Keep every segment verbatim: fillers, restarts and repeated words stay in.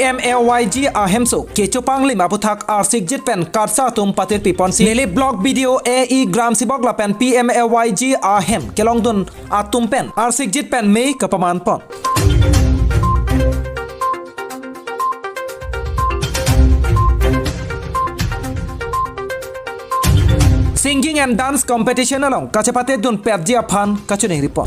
M A Y G ahemso kechopanglim aputhak arsikjit pen KATSA atum patirpi ponsi Nilip Block B D O, A E, Gram Sebok lapen P M A Y G ahem kelongdun atum pen arsikjit pen mei kapaman pon. Singing and dance competition along kachepate dun petji aphan kachiningri pon.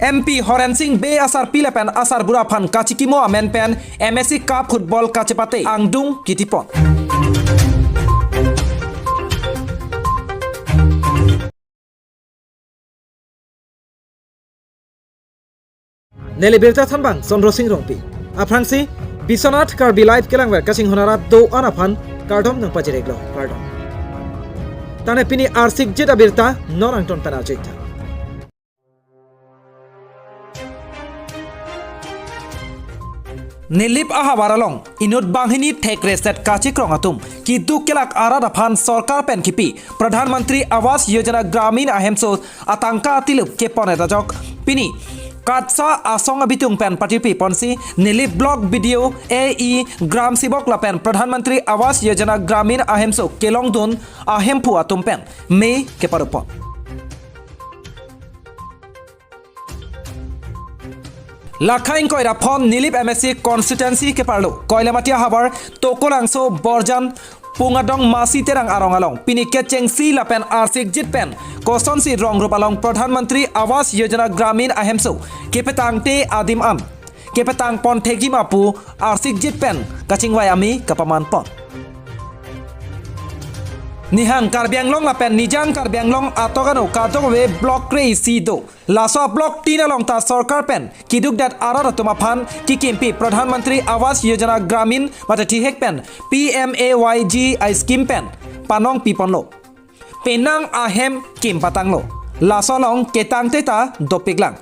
M P Horen Sing Bey asarpi lapen asarbura aphan kachikimo amen pen M S C Cup football kachepate angdung kitipon. Neli birta thanbang Chandra Sing Rongpi. Aphrangsi Biswanath Karbi Live kelangver kachinghon arat do-an aphan kardom nangpajirlo, kardom. Tangte pini arsikjit abirta non angton pen arjitha. Nilip ahavar along inut banghini thekre set kachikrong atum keduk kelak arat aphan sorkar pen kipi Pradhan Mantri Awas Yojana Gramin ahemso atangka atilup kepon-et ajok pini KATSA asong abitung pen patirpi ponsi Nilip Block B D O, A E, Gram Sebok lapen Pradhan Mantri Awas Yojana Gramin ahemso kelongdun ahemphu atum pen mei keparu pon. Lakha ingkoi ra phongo Nilip M S C constituency keparlo Koilamati ahavar Tokolangso Borjan Pungadong Masi Terang arong along pini kechengsi lapen arsikjit pen kosonsi rongrup along Pradhan Mantri Awas Yojana Gramin ahemso kepetangte adim an kepetang pon thekji ma pu arsikjit pen kachingvai amei kapaman pon. Nihang Karbi Anglong lapen nijang Karbi Anglong atok ano kadokave block kre-isi do. Laso block tin along ta sorkar pen keduk det arat atum aphan kekimpi Pradhan Mantri Awas Yojana Gramin mate thihek pen P M A Y G a scheme pen panong piponlo. Penang ahem kim patanglo. Laso along ketangte ta dopiklang.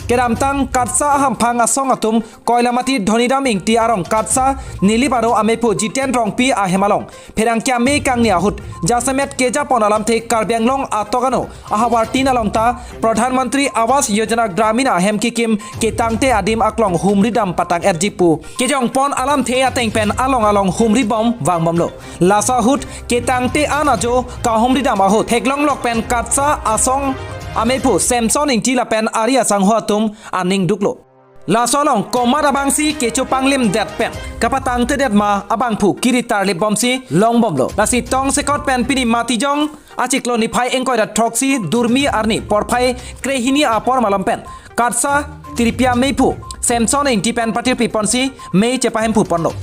Kedamtang KATSA ahamphang asong atum Koilamati Dhonidam Ingti arong KATSA Nilip aro amephu Jiten Rongpi ahem along pherangke amei kangni ahut jasemet kejapon alamthe Karbi Anglong atok ano ahavar tin along ta Pradhan Mantri Awas Yojana Gramin ahem kekim ketangte adim aklong humridam patang-etji pu kejongpon alamthe ateng pen along along humribom vangbomlo. Laso ahut ketangte an ajo kahumridam ahut theklong lok pen KATSA asong amephu Samson Ingti lapen ari asangho atum aning duklo. Laso along komat abangsi kechopanglim det pen kapatangtedet ma abangphu kiri tarlip bomsi longbomlo. Lasi tongsekot pen pini Matijong achiklo niphai ingkoi ra throksi Durmi arni porphai krehini apor malom pen KATSA tiripi amephu Samson Ingti pen patirpi ponsi mei chepahemphu ponlo.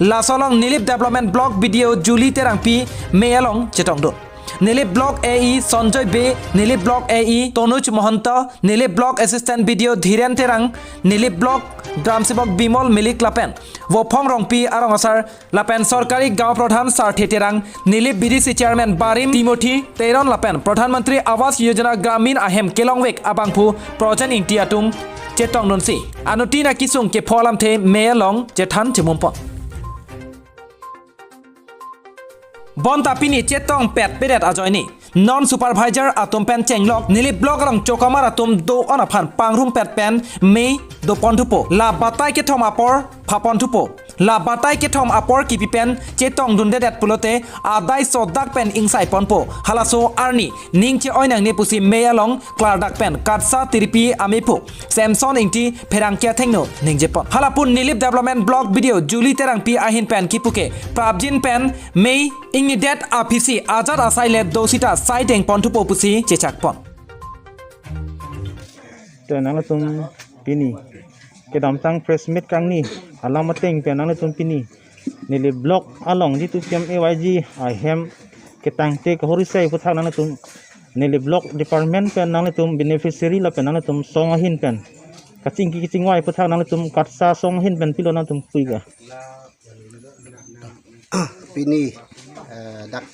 Laso along Nilip Development Block B D O Julie Terangpi mei along chetongdun. Nilip Block A E Sanjoy Bey, Nilip Block A E Tonuj Mahanta, Nilip Block Assistant B D O Dhiren Terang, Nilip Block Gram Sebok Bimol Milik lapen Vophong Rongpi arong asar lapen Sorkari Gaon Pradhan Sarthe Terang, Nilip B D C Chairman Barim Timothy Teron lapen Pradhan Mantri Awas Yojana Gramin ahem kelongvek abangphu Projen Ingti atum chetongdunsi anuttin akesung kepho alamthe mei along chethan chemum pon. Bonta pini chetongpet pedet ajoine non supervisor atum pen chenglok Nilip Block along chokamar atum do-an aphan pangrumpet pen mei doponthupo. La batai kethom apor phaponthupo. La batai kethom apor kipi pen chetongdundedet pulote adai sodak pen ingsai ponpo. Halaso arni ning che-oi nangne pusi mei along klardak pen KATSA tiripi amephu Samson Ingti pherangke athengno ningjepon. Halapun Nilip Development Block B D O Julie Terangpi ahin pen kipu ke prapjin pen mei ingnidet aphisi ajat asai le do sita sai dengponthupo pusi chechakpon. Te nanglitum pini kedamtang press meet kangni alam ateng pen nanglitum pini Nilip Block along jitu P M A Y G ahem ketangte kahori sai aputhak nanglitum Nilip Block Department pen nanglitum beneficiary lapen nanglitum song ahin pen kachingki kachingvai aputhak nanglitum KATSA song ahin pen pilo nanglitum puiga. Pini eh, dak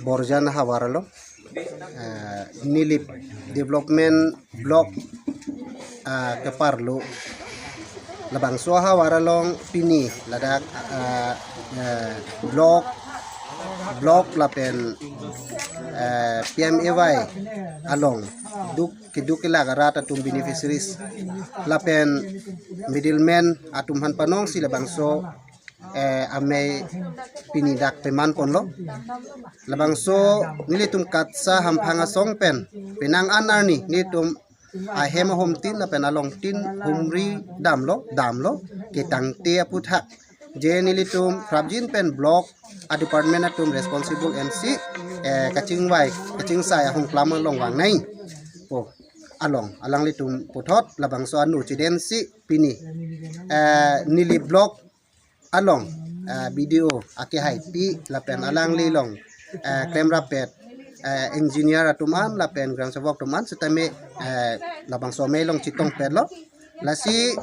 Borjan ahavar along eh, Nilip Development Block eh, keparlo labangso ahavar along pini ladak eh, eh, block block lapen eh, P M A Y along duk keduk kelak arat atum beneficiaries lapen middleman atum aphan panongsi labangso eh, amei pini dak peman ponlo. Labangso nelitum KATSA hamphang asong pen penang an arni nelitum ahem ahomtin lapen alongtin humri damlo, damlo, ketangte aphuthak. Je nelitum prapjin pen block a department atum responsible M C eh, kachingvai kachingsai ahongklam along vangnei pu along alanglitum puthot labangso anu chidensi pini eh, neli block along eh, B D O akehaipi lapen alangli along eh, klemrap-et eh, engineer atum an lapen gram sevok atum an sitame eh, labangso amei along chetongpetlo. Lasi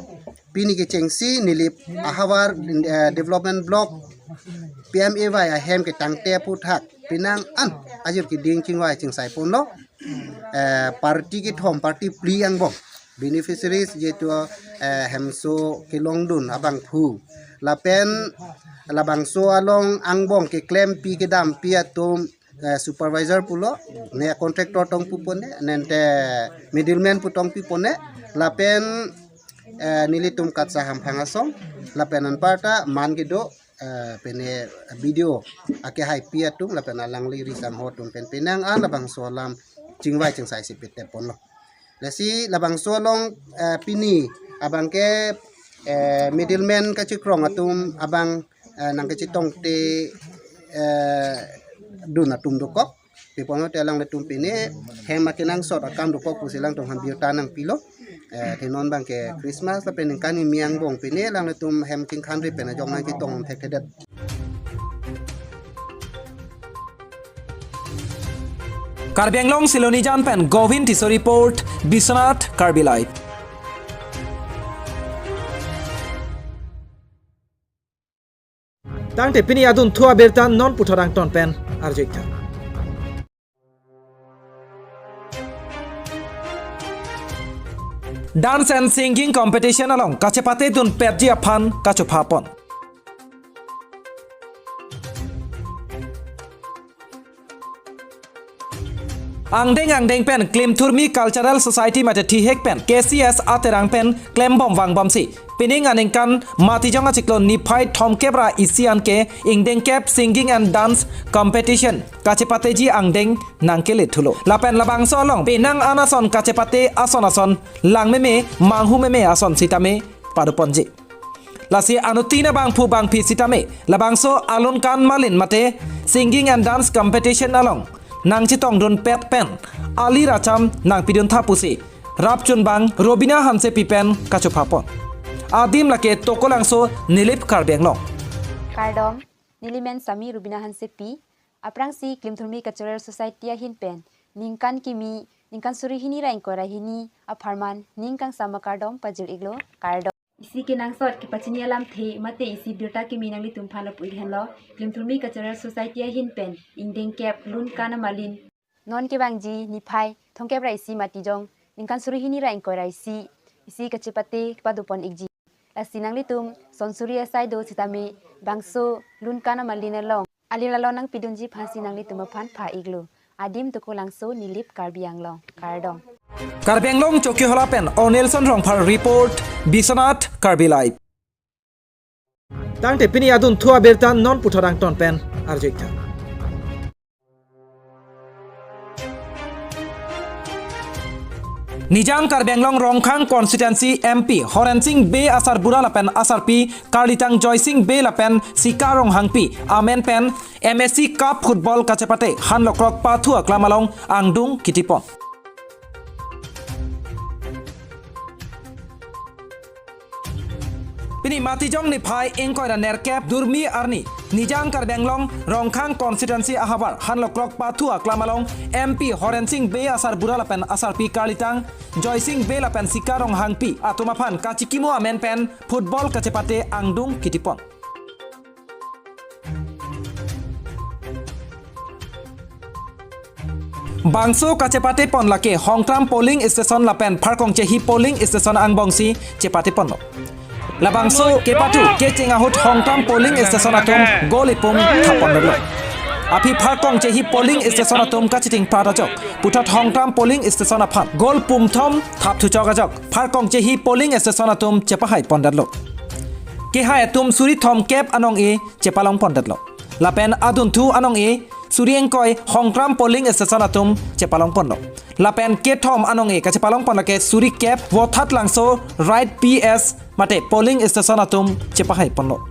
pini kechengsi neli ahavar eh, development block P M A Y ahem ketangte aphuthak penang an ajir keding chingvai chingsai ponlo. Eh, party kethom, party phli angbong beneficiaries jitu eh, hemso kelongdun abangphu lapen labangso along angbong keklempi kedampi atum eh, supervisor pulo, ne contractor tong pupone, nente middleman pu tong pipone, lapen eh, nelitum KATSA hamphang asong lapen anparta man kedo eh, pene B D O akehaipi atum lapen alangli riso anghoi atum pen penang an labangso alam chingvai chingsai si pete ponlo. Lasi labangso along eh, pini abangke eh, middleman kachikrong atum abang eh, nangkachetongte eh, dun atum dokok. Pi apot te alanglitum pini hem akenangsot akam dokok pusi alangtum aphan birta nangpilo. Eh, te non abangke Christmas lapen ningkan kimi angbong pini alanglitum hem chingkhanri pen ajok nangchetong thekthedet. Karbi Anglong Silonijan pen Govin Tisso report, Biswanath Karbi Live. Tangte pini adunthu abirta non puthot angton pen arju-iktha. Dance and singing competition along kachepate dunpetji aphan kachopha pon. Angdeng angdeng pen Klimthurmi Cultural Society mate thihek pen K C S aterang pen klembom vangbomsi pining aningkan Matijong achiklo niphai thomkep ra isi anke ingdengkep singing and dance competition kachepateji angdeng nangkelethulo. Lapen labangso along penang an ason kachepate ason ason langmeme manghumeme ason sitame padoponji. Lasi anuttin abangphu bangphi sitame labangso alun kan malin mate singing and dance competition along nangchetongdunpet pen alir acham nangpiduntha pusi rapchunbang Robina Hansepi pen kachopha pon. Adim lake Tokolangso, Nilip Karbi Anglong. Kardom, neli men sami Robina Hansepi, aphrangsi Klimthurmi Cultural Society ahin pen ningkan kimi, ningkan suri hini ra ingkoi ra hini apharman ning kangsam akardom pajir-iklo, kardom. Isi kenangsot kepachini alamthe mate isi birta kimi nanglitum aphan lapu-ik henlo. Klimthurmi Cultural Society ahin pen ingdengkep lun kan amalin. Non kevangji niphai thomkep ra isi Matijong, ningkan suri hini ra ingkoi ra isi, isi kachepate kepadopon-ikji. Lasi nanglitum son suri asai do sitame bangso lun kan amalin along alir alon nangpidunji aphansi nanglitum aphan pha-iklo. Adim Tokolangso, Nilip Karbi Anglong. Kardom. Karbi Anglong Chokihola pen Onelson Rongphar report, Biswanath Karbi Live. Tangte pini adunthu abirta non puthot angton pen arju-iktha. Nijang Karbi Anglong Rongkhang constituency M P Horensing Bey asarbura lapen asarpi karlitang Joysing Bey lapen Sika Ronghangpi amen pen M A C Cup football kachepate hanlokrok pathu aklam along angdung kitipon. Pini Matijong niphai ingkoi ra nerkep durmi arni Nijang Karbi Anglong Rongkhang constituency ahavar hanlokrok pathu aklam along M P Horensing Bey asarbura lapen asarpi karlitang Joysing Bey lapen Sika Ronghangpi atum aphan kachikimo amen pen football kachepate angdung kitipon. Bangso kachepatepon lake Hongtram polling station lapen Pharkongchehi polling station angbongsi chepateponlo. Labangso kepathu kecheng ahut Hongtram polling station atum goal ipum thaponlo. Aphi Pharkong chehi polling station atum kachithing prat ajok puthot Hongkram polling station aphan goal pumthom thap thuchok ajok Pharkong chehi polling station atum chepahai pondetlo. Kehai atum suri thomkep anong-e chepalong pondetlo. Lapen adunthu anong-e suri ingkoi Hongkram polling station atum chepalong ponlo. Lapen kethom anong-e kachepalong pon lake suri kep Vothatlangso Right P S mate polling station atum chepahai ponlo.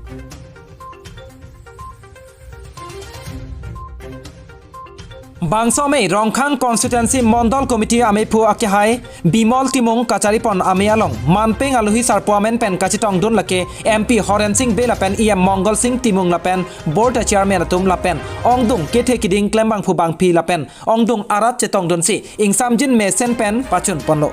Bangso amei Rongkhang Constituency Mondol Committee amephu akehai Bimol Timung kachari pon amei along manpeng aluhi sarpo amen pen kachetongdun lake M P Horen Sing Bey lapen E M Mongol Sing Timung lapen Board Chairman atum lapen ongdung kethe kiding klembangphu bangphi lapen ongdung arat chetongdunsi ingsamjin mesen pen pachun ponlo.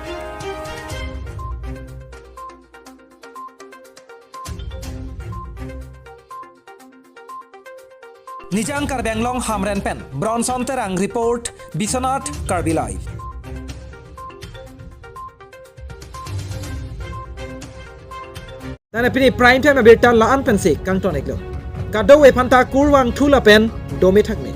Nijang Karbi Anglong Hamren pen Bronson Terang report, Biswanath Karbi Live. Nana pini prime time abirta la-an pensi kangton-iklo. Kadokave aphanta kurvangthu lapen dome thakme.